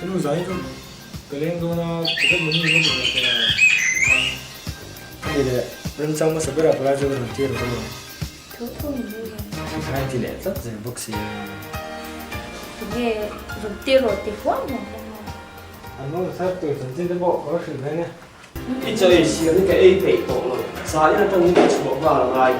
Ka nu zai chu ka leng dawn a, pocket money ka duh lo teh a. A ni leh, remchang hmasa berah palai chu ka rawn tir dawn ang. Tho tho min duh hian. Tikhan ti leh tlat zel bawk si a. Tunge rawn tir rawh ti huam huam hlawm a. An rawn thar tur chanchin te pawh ka va hrilh ve nia. I chaw ei siam hi ka ei peih tawh lo, zai atangin ka chhuah nghal a ngai.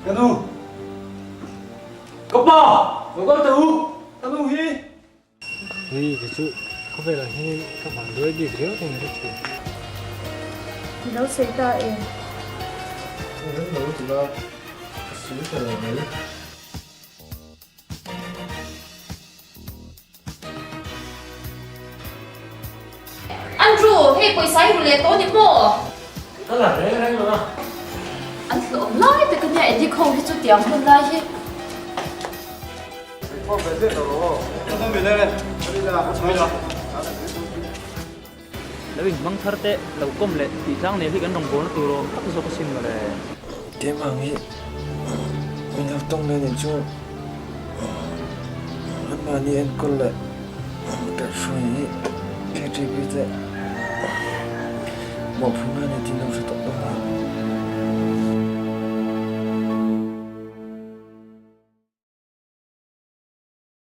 Ka nu! Ka pa! Lo kal teh u! Ka nu hi! Hei kei chu khawvelah hianin ka van duai bik riau thei ka thin. I lo sawi ta em? Ring lo lutuk a, ka sawi ta lo mai. Andrew, hei pawisa hi ru leh tawh ni maw? Ka la reng reng lo a. An hlawm lai tak ania Eddie kho hi chu tiang hun lai hi. Lo inhmang thar teh, lo kawm leh tih tlang nei hi kan rawngbawlna tur awm tak zawk asin mawle. Keimah hi min lo tawng leh nih chu anmahni enkawl leh kaihhruai hi KTP te mawhphurhna a ni tih an lo hre tawh bawk a.